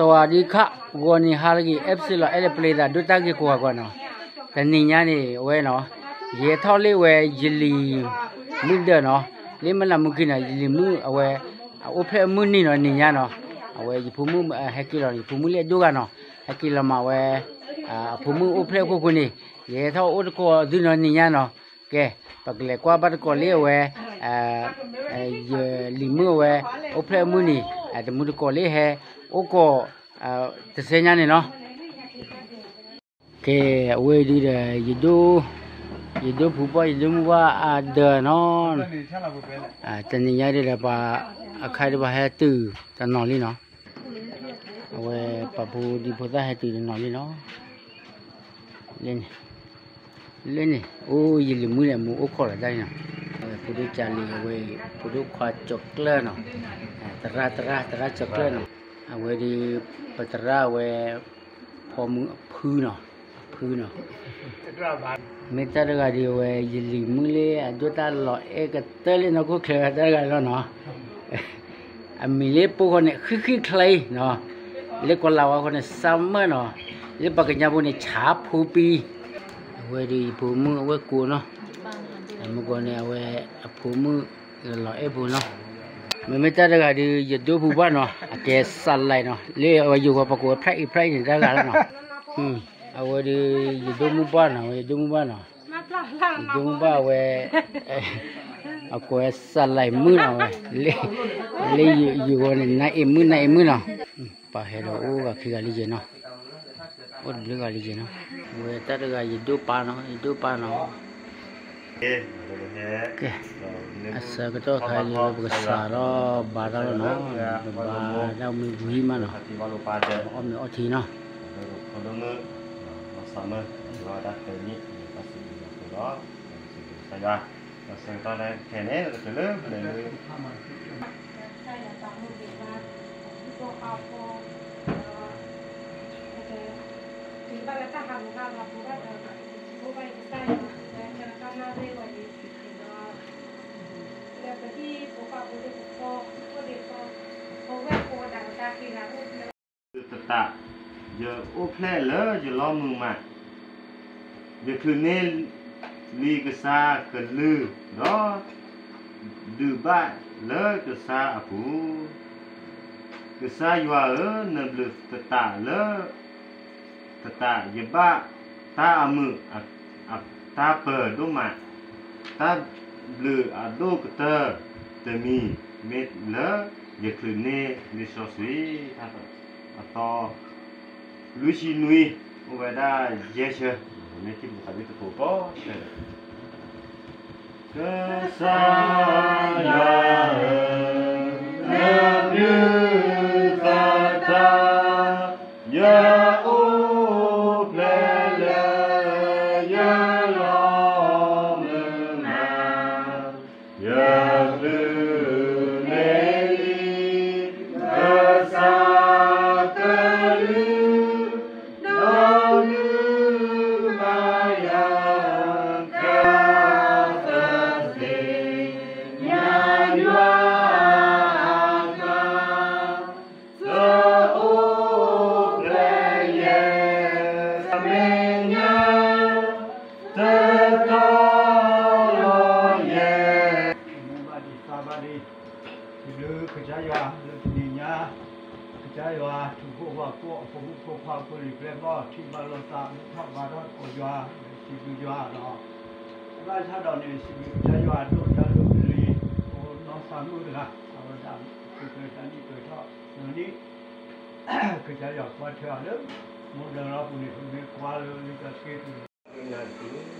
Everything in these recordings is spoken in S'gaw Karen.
သဝၤဒံခး ဂီၤနံၤဟါလၢအဂ့ၤ အဲၣ်ပစ့လီၤ အဲၣ်ဒိးပျဲသးဒိၣ်တၢ်ဂ့ၢ်ကိးဂၤကွၢ်နီၤ, တနံၤညါန့ၣ် အဝဲနီၤ, ယဟဲထီၣ်လၢဝဲယလံၤမုၢ်ဒၢးနီၤ, လၢမနၤမုၢ်ကံနီၤ ယလံၤမုၢ်အဝဲ အအိၣ်ဖျဲၣ်အမုၢ်နံၤနီၤ နံၤညါနီၤ, အဝဲယဖိမုၣ်ဟဲက့ၤလီၤန့ၣ် ယဖိမုၣ်လၢအဒိၣ်ဂၤနီၤ, ဟဲက့ၤလီၤမးဝဲ အဖိမုၣ်အိၣ်ဖျဲၣ်အခိၣ်ဃိန့ၣ်, ယဟဲထီၣ်အိၣ်တကိးသုနီၤ နံၤညါနီၤ, ကဲ, ပကလဲၤကွၢ်ဘၣ်တကိးလၢအဝဲ ယလံၤမုၢ်အဝဲ အိၣ်ဖျဲၣ်အမုၢ်နံၤ တမူတကိးလၢဟဲ အိၣ်ကိး တစဲညါန့ၣ်နီၤ, ကဲ, အဝဲဒုဒီး ယဒိၣ်, ယဒိၣ်ဖုဘီၣ် ယဒိၣ်မုၢ်ဘီၣ်အဒၢးနီၤ, တနံၤညါဒုဒီးပှၤ အခါဒုပှၤဟဲတုၤတနီၤလံနီၤ, အဝဲပှၤဖိဒံဖိသၣ်ဟဲတုၤတနီၤလံနီၤ, လၢန့ၣ်, လၢန့ၣ် အိၣ်ယလံၤမုၢ်န့ၣ် အမူအိၣ်ခိးလီၤတၢ်န့ၣ်နီၤ, အဝဲဖိဒိၣ်ကၢ်လံၤ အဝဲ ဖိဒိၣ်ခွါကၠီၤကျၢၢ်နီၤ, သရၣ် သရၣ် သရၣ်ကၠီၤကျၢၢ်နီၤ, အဝဲဒု ပသရၣ်အဝဲ ဖီမုၢ်အဖုနီၤ, အဖုနီၤ, မ့ၢ်တၢ်တဂၤဒုအဝဲ ယလံၤမုၢ်လၢအဒိၣ်တၢ်လီၤအဲၣ်ကတၢၢ်လၢနီၢ်ခိၣ်ချၢတၢ်တဂၤလီၤနီၤ, အမံၤလၢပှၤဃိန့ၣ် ဃံးဃံးချ့နီၤ, လၢကီၢ်လၤဝါဃိန့ၣ် summerနီၤ, လၢပှၤကညီဖိန့ၣ် ဆါဖိပံၤ, အဝဲဒုယဖိမုၣ်အဝဲကိးနီၤ, မုၢ်ကိးန့ၣ် အဝဲအဖိမုၣ်လီၤအဲၣ်ဖိနီၤ, မ့မ့ၢ်တၢ်တဂၤဒု ယဒိၣ်ဖုဘၣ်နီၤ အကဲစးလဲနီၤ လၢအဝဲယိၤဃီပကိးဝဲ ဖျဲၣ်အံၤ ဖျဲၣ်အံၤန့ၣ် တၢ်တဂၤလီၤနီၤ, အဝဲဒု ယဒိၣ်မုၢ်ဘၣ်နီၤ အဝဲယဒိၣ်မုၢ်ဘၣ်နီၤ, ယဒိၣ်မုၢ်ဘၣ်အဝဲ အကိးဝဲစးလဲမုၣ်နီၤဝဲ, လၢယိၤဃီန့ၣ် နါအ့မုၣ် နါအ့မုၣ်နီၤ, ပှၤဟဲဒီးအိၣ်ဂၤခံဂၤလံယဲနီၤ, အိၣ်တဘျုးဂၤလံယဲနီၤ, အဝဲတၢ်တဂၤယဒိၣ်ပၢ်နီၤ ယဒိၣ်ပၢ်နီၤ, ကဲ, အဆၢကတီၢ်ခါအံၤ ပကစးထီၣ်ဘါတၢ်လီၤနီၤ, ပဘါတၢ်မ့ၢ်ဝံၤမးနီၤ, အီၣ်မ့ၤအီထံနီၤ သတး, ယအိၣ်ဖျဲၣ်လၢယလီမုၢ်မး, ယချုးန့ၢ်လံကစၢ်ကလုၢ်ဒီး ဒုးဘၣ်လၢကစၢ်အပူၤ, ကစၢ်ယွၤဧၢ, နဘျုးသတးလၢ သတးယဘၣ် တၢ်အမုာ်တၢ်ပၢၤဒိၣ်မး, တၢ်ဘျုးအဒိၣ်ကတၢၢ်တမံၤ မ့ၢ်လၢယချုးန့ၢ်လံာ်စီဆှံ အသီ လွံၢ်ဆံနွံ, အိၣ်ဝဲဒၣ်ယဲၢ်ဆၢ, မ့ၢ်ထံၣ်ပသးဝံၣ်သကိးကီးဆၢ, ကစၢ်ယွၤဧၢ, နဘျုးသတး, ယအိၣ်ဖျဲၣ်လၢယလီမုၢ်မး, ယချုးန့ၢ်လံ ကစၢ်ကလုၢ်, ဒီးဒုးဘၣ်ယၤ ကသသ့ၣ်ညါ ယွၤအသး, သအိၣ်ဖျဲၣ်ယဲ သးမဲာ်ညါ သတီၢ်လီၤယဲ, မူဘၣ်ဒံးသါဘၣ်ဒံး, စံးဘျုးကစၢ်ယွၤလၢတနံၤညါ, ကစၢ်ယွၤ ထူးခိၣ်ဝၣ်ခိၣ် အဖိမုၣ်ဖိခွါ ဖိလံၤပျဲၢ်ဘီၣ် ထံၣ်ဘၣ်လိာ်သး ထီၣ်ဘါထီၣ်သကိးယွၤ, စံးဘျုးယွၤနီၤ, ဘၣ်ဆၣ်ဒီးန့ၣ် စံးဘျုးကစၢ်ယွၤဒိၣ်တၢ်လၢပလံၤ ဖိနီၢ်သးမုၣ်တဂၤ အဝဲဒၣ် သုးကျဲၤတၢ်နံၣ်ပၢၢ်ထီၣ် နၤန့ၣ် ကစၢ်ယွၤကွၢ်ထွဲအီၤလၢ မူဒါလီၤပူၤန့ၣ် ပမ့ၢ်ကွၢ်လၢလံာ်စီဆှံပူၤန့ၣ် နၤတက့ၢ်, ဒီး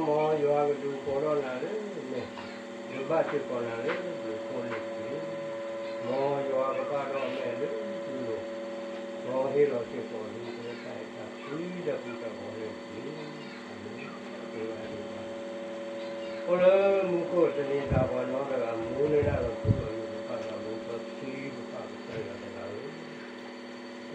မ်ယွၤကဒုးကိးထီၣ်နၤလၢမဲာ်, ဒုးဘၣ်စ့ၢ်ကီးနၤလၢဘျုးခိၣ်န့ၣ်တက့ၢ်, မ်ယွၤကဘၣ်ဒီးမဲာ်လၢသုလိၤ, မ်ဟ့ၣ်လီၤစ့ၢ်ကီးလၢပဝဲတၢ်အဲၣ်တၢ်ကွံဒီးပူၤတၢ်ဂီၤန့ၣ်တက့ၢ်, အမ့ၢ် အိၣ်လၢမူခိၣ်တနံၤသးပှၤနီတဂၤ မူလၢတၢ်လီၤထူလီၤယိာ် ပပၢ်သးမူထီၣ်ချံပပၢ်ကစၢ်ယွၤတဂၤဧၢ,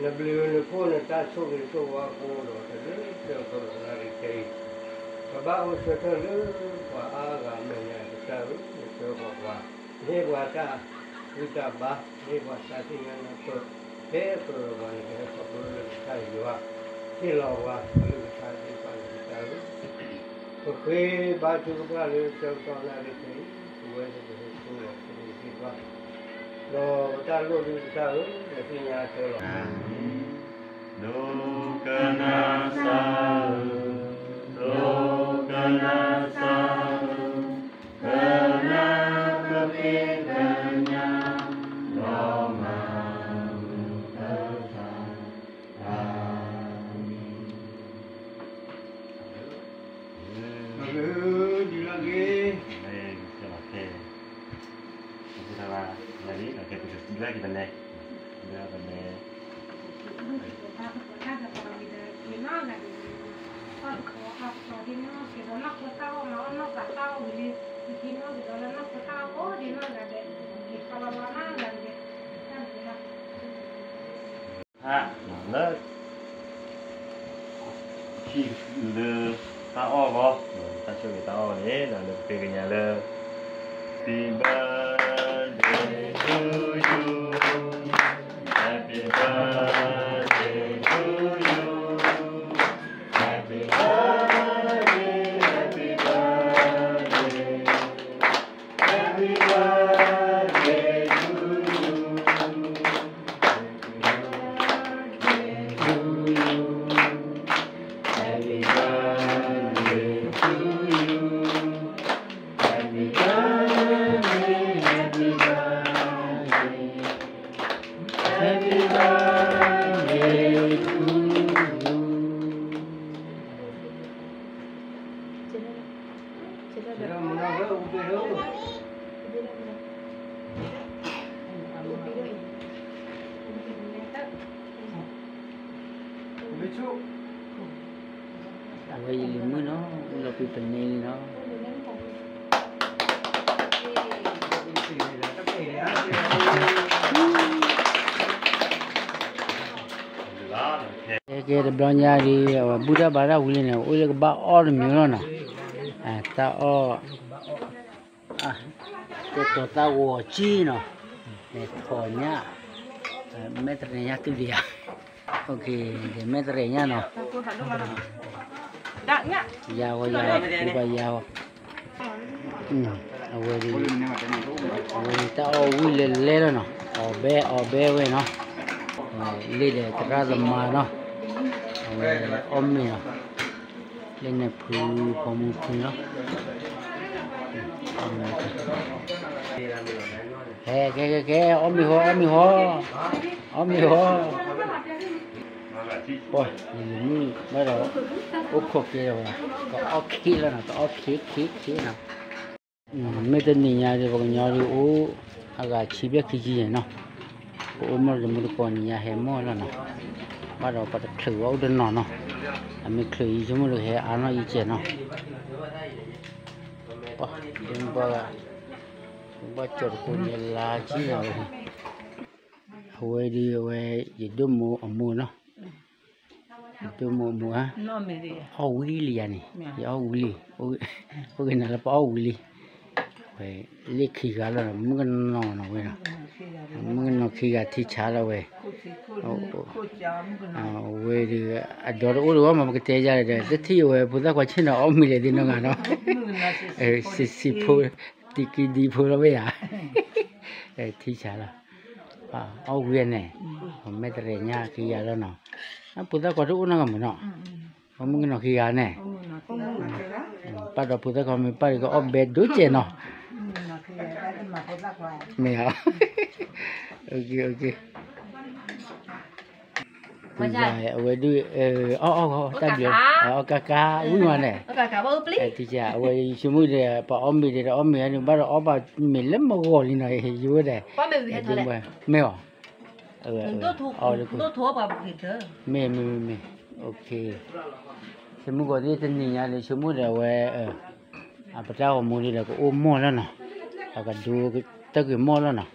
နဘျုးနဖှိၣ်နတၢ်ဆိၣ်ဂ့ၤဆိၣ်ဝါကိးဒီး တလၢဆၢကတီၢ်နၣ်ရံၣ်ခဲအံၤ, ပဘၣ်အိၣ်ဆၢထၢၣ်လၢပှၤအါဂၤအမဲာ်ညါ ကစၢ်ဧၢ, နဆှၢဃီၤပှၤ, နဟ့ၣ်ပှၤတၢ်ဂံၢ်တၢ်ဘါ, နဟ့ၣ်ပှၤတၢ်သ့ၣ်ညါနၢ်ပၢၢ် ဖဲပရၢၤပှၤန့ၣ် ကဟဲခီဖျိလၢကစၢ်ယွၤ ဟ့ၣ်လီၤပှၤကလုၢ်ကထါသ့ၣ်တဖၣ်န့ၣ် ကစၢ်ဧၢ, ပဃ့ဘါထုကဖၣ်လၢဆၢကတီၢ်နၣ်ရံၣ်ခဲအံၤ ပဝဲန့ၣ်ပဟဲဆိလီၤပသ့ၣ်တဖၣ် ဒီးပတၢ်လိၣ်ဒုကစၢ်ဧၢ, ပသ့ၣ်ညါအဆၢလီၤ. ဒိကနၣ်စၢ်ဧၢ, ဒိကနၣ်စၢ်ဧၢ, ကနၣ်ကသ့ကညး ဒီးမၤမုာ်ပသး, အၤမ့ၣ်. လၢ ခံလၢတၢ်အီၣ်ဂီၢ်, တၢ်ဆိၣ်ဂ့ၤတၢ်အီၣ်န့ၣ် လၢပဃ့ကညးလၢ Happy birthday to you, Happy birthday to you, Happy birthday, Happy birthday, Happy birthday to you. Happy birthday to you. Happy birthday, happy birthday, happy birthday to you. အဝဲယလံၤမုၣ်နီၤ, အိၣ်လီၤပံၤပနဲလံနီၤ. ကဲ တဘျီညါဒီး အဝဲဘူၣ်တၢ်ဘါတၢ်ဝံၤလံန့ၣ် အိၣ်လၢကဘၣ်အီၣ်တမံၤလီၤနီၤ, တၢ်အီၣ် ကဲ တီၤသၣ်ဂီၤကံနီၤ, မဲာ်ထီၣ်ညၣ်, မဲာ်တရဲၣ်ညၣ်တုၤလံဧါ, မဲာ်တရဲၣ်ညၣ်နီၤ, ယၤဂီၤယၤဂီၤ ပဘၣ်ယၤဂီၤ, အဝဲ အဝဲန့ၣ်တၢ်အီၣ်ဝံၤလဲၤလဲၤလီၤနီၤ, အီၣ်ဘဲအီၣ်ဘဲဝဲနီၤ, လ့ၣ်ဒီးသရၣ်သမါနီၤ, အဝဲအီၣ်မ့ၤနီၤ, လၢန့ၣ်ဖု ပိာ်မုၣ်ဖုနီၤ, ဟဲ ကဲ ကဲ ကဲ အီၣ်မ့ၤဟီ အီၣ်မ့ၤဟီ, အီၣ်မ့ၤဟီ, ပှၤ ယလံၤမုၣ်ဘၣ်ဒီး အိၣ်ခိးကဲဒီးဝဲ, ကအီၣ်ခံလီၤနီၤ, ကအီၣ်ခံခံခံနီၤ, မ့ၢ်တနံၤညါဒီး ပှၤကညီဒုးအိၣ် အဂၤဆံဘျဲၣ်ခံဆံန့ၣ်နီၤ, ပအိၣ်မ့ၢ်တမုၢ်တကိးနံၤညါဟဲမီၢ်လီၤနီၤ, ဘၣ်ဒီးပှၤတချုးဝဲအိၣ်တနီၤနီၤ, အမ့ၢ်ချုးအံၤဆိကမိၣ်ဒီးကဟဲအါနီၢ်အံၤကဲနီၤ, ပှၤ ဘၣ်ကၠီၤတကိးန့ၣ်လါကံနီၤဝဲ, အဝဲဒုးအဝဲ ယဒိၣ်မိၢ်အမိၢ်နီၤ, ယဒိၣ်မိၢ်အမိၢ်ဧါ, အီၣ်ဝံၤလံယၤန့ၣ်, ယအီၣ်ဝံၤလံ, အိၣ်က့ၤနၤလၢပအီၣ်ဝံၤလံ, ဝဲ လ့ၣ်ခံဂၤလီၤနီၤ, မုၣ်ကနီၤနီၤဝဲနီၤ, မုၣ်ကနီၤခံဂၤထံဆါလီၤဝဲ, ဝဲဒုး အဒီတအိၣ်တဂီၢ်မး ပကတဲယၤဒီး တထံၣ်အဝဲဖိသၣ်ခွါဆ့ၣ်နီၤအီၣ်မ့ၤလဲၣ်သ့ၣ်နီတဂၤနီၤ, စံးစံးဖိ တံကံဒံဖိလီၤဝဲယၤ, ထံဆါလီၤ, အီၣ်ဝံၤန့ၣ်, မဲာ်တရဲၣ်ညါခံဂၤလီၤနီၤ, ဖိသၣ်ခွါတအိၣ်နီတဂၤမးနီၤ, မုၣ်ကနီၤခံဂၤန့ၣ်, ပၢ်ဒီးဖိသၣ်ခွါမ့ၢ်ပၢ်ဒီးကအီၣ်ဘဲဒိၣ်ကဲနီၤ, မ့ၢ်ဧါ, အဝဲဒုး အီၣ်အီၣ်တၢ်ဘျုး, အီၣ်ကါကါဝံၤမးန့ၣ်, အဝဲဆိကမိၣ်ဒီး ပှၤအီၣ်မ့ၤဒီး အီၣ်မ့ၤန့ၣ် ဘၣ်ဒီးအီၣ်ဘၣ်မ့ၤလၢမဂီၢ်လံနီၤ, ယိဝဲဒၣ်, မ့ၢ်ဧါ, မ့ၢ် မ့ၢ် မ့ၢ် ဆိကမိၣ်ဂီၤသ့ၣ်တနံၤညါန့ၣ် ဆိကမိၣ်ဒီးအဝဲ အပတၢ်ဂီၤမူဒ်ဒီး ကအိၣ်မီၢ်လီၤနီၤ, အကဒိတၢ်ဂ့ၤမီၢ်လီၤနီၤ,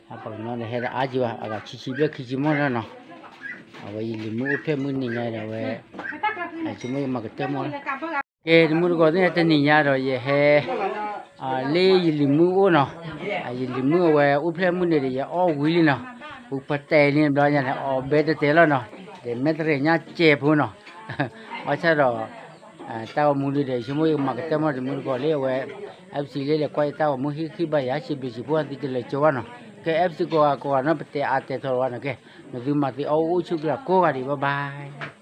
အပှၤကညီဒီးဟဲတအါက့ၤဘၣ် အဂၤဆံဆံဘျဲၣ်ခံဆံမီၢ်လီၤနီၤ, အဝဲယလံၤမုၣ်အိၣ်ဖျဲၣ်မုၢ်နံၤညါဒီးအဝဲ ဆိကမိၣ်ယမၤကတၢၢ်မီၢ်လီၤ, ကဲ တမုၢ်တကိးသ့ၣ်တနံၤညါဒီးယဟဲ လၢယလံၤမုၣ်အိၣ်နီၤ, ယလံၤမုၣ်အဝဲအိၣ်ဖျဲၣ်မုၢ်နံၤဒီးယအီၣ်ဝံၤလံနီၤ, ပူၤဖးတဲာ်န့ၣ်ဘျီညါန့ၣ် အီၣ်ဘဲတတဲာ်လီၤနီၤ, ဒီးမဲတရ့ၣ်ညါစဲးဖိနီၤ, ဘၣ်ဆၣ်ဒီး တၢ်ဂီၤမူလံဒီး ယဆိကမိၣ်ယကမၤကတၢၢ်မီၢ်တမုၢ်တကိးလၢအဝဲ F C လၢလဲၤကွၢ်ယတၢ်ဂီၤမူဟ့ၣ်ဂံၢ်ဘါယၤ စံးဘျုးစံးဖှိၣ်သုတလၢာ်ကၠီဘၣ်နီၤ, ကဲ F C ကိးဂၤကိးဂၤနီၤ ပတဲအါတဲာ်ထီၣ်လီၤဘၣ်နီၤ, ကဲ နသုမၤသ့အီၣ်အိၣ်ဆူၣ်ကလာ်ကိးဂၤဒံး bye bye.